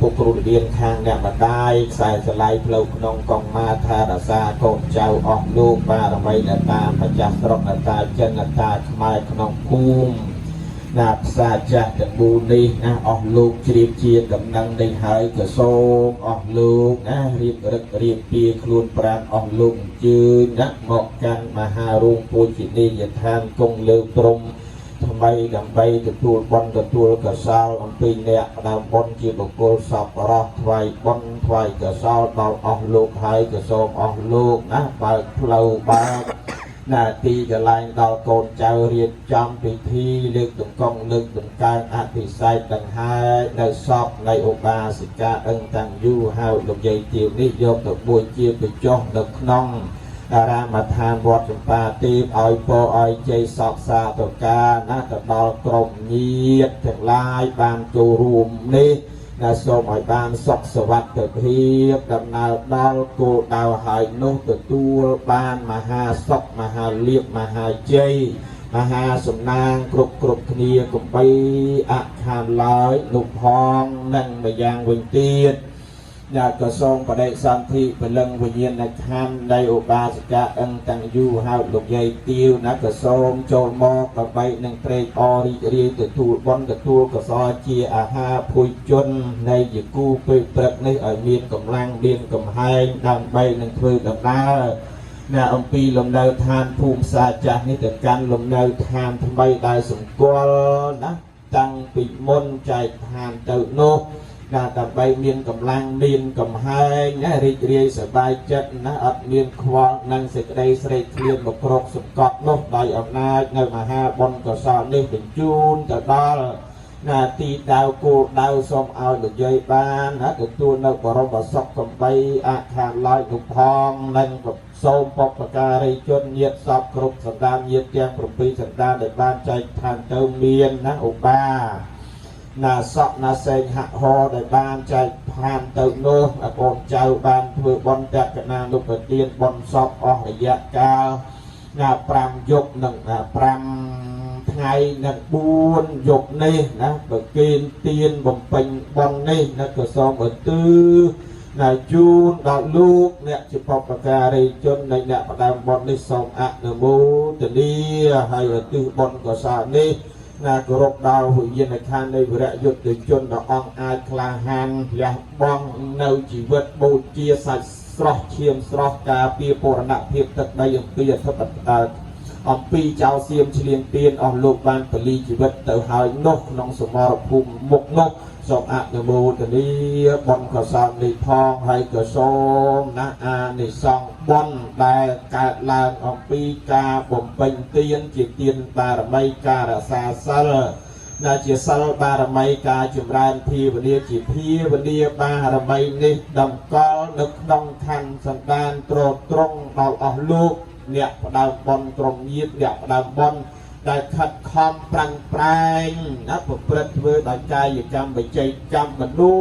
ពុកគ្រូរៀនខាងអ្នកម្ដាយខ្សែស្រឡាយផ្លូវក្នុងកងមាថារសាកូនចៅអស់លោកបារមីអ្នកតាម្ចាស់ស្រុកអ្នកតាចិនអ្នកតាខ្មែរក្នុងភូមិណាផ្សារចាស់ទាំងមូលនេះណាអស់លោកជ្រាបជាដំណឹងនេះហើយក៏សូមអស់លោកណារៀបរឹករៀបពីខ្លួនប្រាណអស់លោកអញ្ជើញណាមកកាន់មហារោងពូជនីយដ្ឋានគង់លើព្រំថ្មីដើម្បីទទួលបុណ្យទទួលកុសលអំពីអ្នកផ្ដើមបុណ្យជាបុគ្គលសពរោះថ្វាយបុណ្យថ្វាយកុសលដល់អស់លោកហើយក៏សូមអស់លោកណាបើកផ្លូវបើកណាទីកន្លែងដល់កូនចៅរៀបចំពិធីលើកតម្កង់លើកតម្កើងអភិសេកដង្ហែនៅសពនៃឧបាសិកាអឹងតាំងយូហៅលោកយាយទាវនេះយកទៅបួចជាបញ្ចុះនៅក្នុងអារាមដ្ឋានវត្តចម្ប៉ាទីបឲ្យពរឲ្យជ័យសពសាទការណាទៅដល់ក្រុមញាតិទាំងឡាយបានចូលរួមនេះណាសូមឲ្យបានសុខសុវត្ថិភាពដំណើរដល់គោលដៅហើយនោះទទួលបានមហាសុខមហាលាភមហាជ័យមហាសំណាងគ្រប់គ្រប់គ្នាកំបីអខានឡើយនោះផងនិងម្យ៉ាងវិញទៀតញាក៏សូមបដិសន្ធិពលឹងវិញ្ញាណខណ្ឌនៃឧបាសិកាអឹងតាំងយូហៅលោកយាយទាវណាក៏សូមចូលមកដើម្បីនឹងត្រេកអររីករាយទទួលបុណ្យទទួលកុសលជាអាហារភុយជននៃជាគូពេលព្រឹកនេះឲ្យមានកម្លាំងមានកំហែងដើម្បីនឹងធ្វើដំណើរណាអំពីលំនៅឋានភូមិផ្សារចាស់នេះទៅកាន់លំនៅឋានថ្មីដែលសម្គាល់ណាតាំងពីមុនចែកឋានទៅនោះណាដើម្បីមានកម្លាំងមានកំហែងណារីករាយសប្បាយចិត្តណាអត់មានខ្វល់នឹងសេចក្តីស្រេកឃ្លានមកក្រកសង្កត់នោះដោយអំណាចនៅមហាបុណ្យកុសលនេះបញ្ជូនទៅដល់ណាទីដៅគោលដៅសូមឲ្យលោកយាយបានណាទទួលនៅបរមសុខកំបីអខានឡើយនោះផងនិងសូមបុព្វការីជនញាតិសពគ្រប់សន្តានញាតិទាំង7សន្តានដែលបានចែកឋានទៅមានណាឧបាណាសក់ណាសេងហហដែលបានចែកឋានទៅនោះកូនចៅបានធ្វើបុណ្យតក្កណានុបទានបុណ្យសពអស់រយៈកាលណា5យប់និង5ថ្ងៃនិង4យប់នេះណាបើគេនទៀនបំពេញបុណ្យនេះណាក៏សូមឧទ្ទិសណាជូនដល់លោកអ្នកជាបុព្វការីជននៃអ្នកផ្ដើមបុណ្យនេះសូមអនុមោទនាហើយឧទ្ទិសបុណ្យកុសលនេះណាគោរពដល់វិញ្ញាណក្ខន្ធនៃវរៈយុទ្ធជនដ៏អង្គអាចក្លាហានលះបង់នៅជីវិតបូជាសាច់ស្រស់ឈាមស្រស់ការពារបូរណភាពទឹកដីអំពីអធិបតេយ្យអំពីចៅសៀមឆ្លៀងពៀនអស់លោកបានពលីជីវិតទៅហើយនោះក្នុងសមរភូមិមុខនោះសូមអនុមោទនាបុណ្យកុសលនេះផងហើយក៏សូមណាអានិសង្សបុណ្យដែលកើតឡើងអំពីការបំពេញទានជាទានបារមីការរក្សាសិលដែលជាសិលបារមីការចម្រើនភាវនាជាភាវនាបារមីនេះតម្កល់នៅក្នុងខណ្ឌសន្តានទ្រទ្រង់ដល់អស់លោកអ្នកផ្ដើមបុណ្យក្រុមញាតិអ្នកផ្ដើមបុណ្យដែលខិតខំប្រឹងប្រែងណាប្រព្រឹត្តធ្វើដោយកាយកម្មវិជ័យកម្មមនោ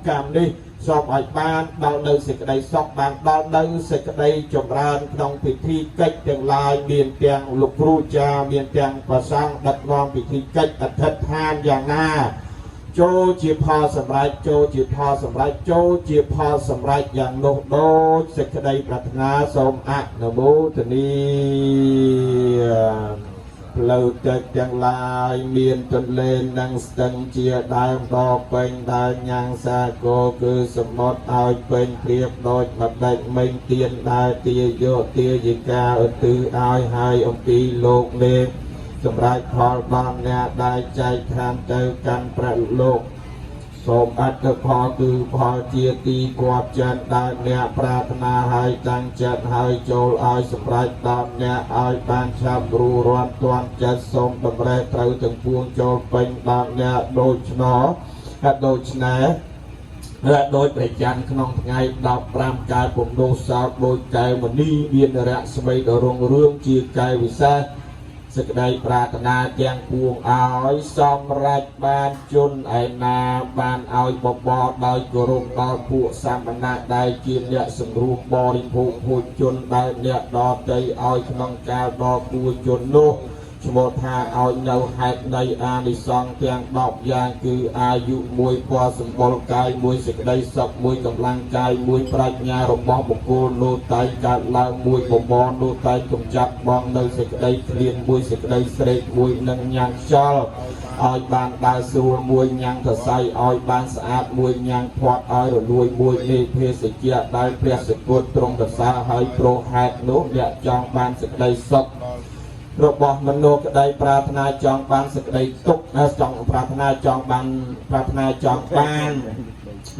កម្មនេះសូមឲ្យបានដល់នៅសេចក្តីសុខបានដល់នៅសេចក្តីចម្រើនក្នុងពិធីកិច្ចទាំងឡាយមានទាំងលោកគ្រូចាមានទាំងព្រះសង្ឃដឹកនាំពិធីកិច្ចអធិដ្ឋានយ៉ាងណាចូលជាផលសម្រេចចូលជាផលសម្រេចចូលជាផលសម្រេចយ៉ាងនោះដូចសេចក្តីប្រាថ្នាសូមអនុមោទនាផ្លូវទឹកទាំងឡាយមានទន្លេនិងស្ទឹងជាដើមដ៏ពេញដោយញ៉ាំងសាគរគឺសមុទ្រឲ្យពេញប្រៀបដូចម្ដេចមិញទៀនដែលទាយកទាយិកាឧទ្ទិសឲ្យហើយអំពីលោកនេះសម្រាប់ផលដល់អ្នកដែលចែកឋានទៅកាន់ព្រះលោកសូមអត្តផលគឺផលជាទីគប់ចិត្តដែលអ្នកប្រាថ្នាហើយតាំងចិត្តហើយចូលឲ្យសម្រេចដល់អ្នកឲ្យបានឆាប់រួរាន់ទាន់ចិត្តសូមតម្រេះត្រូវទាំងពួងចូលពេញដល់អ្នកដូច្នោះដូច្នេះและដោយព្រះច័ន្ទក្នុងថ្ងៃ15កើតពំនោសោតដោយកែវមณีមានរស្មីដ៏រុងរឿងជាកែវវិសេសសេចក្តីប្រាថ្នាទាំងពួងឲ្យសម្រេចបានជនឯណាបានឲ្យបបរដោយគោរពដល់ពួកសមណៈដែលជាអ្នកសង្រួមបរិភោគភោជនដែលអ្នកដតីឲ្យក្នុងកាលដល់គួជននោះ ឈ្មោះថាឲ្យនៅហេតុនៃអានិសង្សទាំង10យ៉ាងគឺអាយុមួយពណ៌សម្បុរកាយមួយសេចក្តីសុខមួយកម្លាំងកាយមួយប្រាជ្ញារបស់បុគ្គលនោះតែងកើតឡើងមួយបបរនោះតែងកំចាត់បងនៅសេចក្តីឃ្លានមួយសេចក្តីស្រេកមួយនិងញ៉ាំងខ្យល់ឲ្យបានដើរស្រួលមួយញ៉ាំងសរសៃឲ្យបានស្អាតមួយញ៉ាំងធាត់ឲ្យរលួយមួយនេះភេសជ្ជៈដែលព្រះសគត់ទ្រង់សរសើរឲ្យព្រោះហេតុនោះអ្នកចង់បានសេចក្តីសុខរបស់មនុស្សក្តីប្រាថ្នាចង់បានសេចក្តីទុក្ខចង់ប្រាថ្នាចង់បានប្រាថ្នាចង់បាន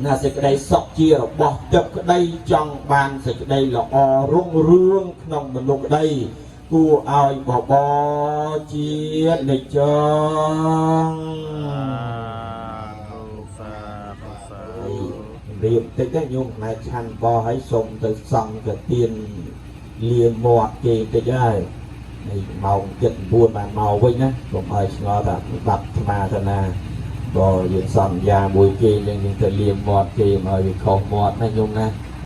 ណាសេចក្តីសុខជារបស់ទឹកក្តីចង់បានសេចក្តីល្អរុងរឿងក្នុងមនុស្សក្តីគួរឲ្យបបរជានិច្ចង សាធុសាធុ រៀបតិចទេញោមផ្នែកឆាន់បឲ្យសុំទៅសង់ទៅទៀនលាមាត់គេតិចហើយនេះម៉ោង7:09បានមកវិញណាកុំឲ្យឆ្ងល់ថាបាត់ស្មាទៅណាបើយើងសន្យាមួយគេយើងយើងទៅលាមាត់គេមកឲ្យវាខុសមាត់ណាញោមណា។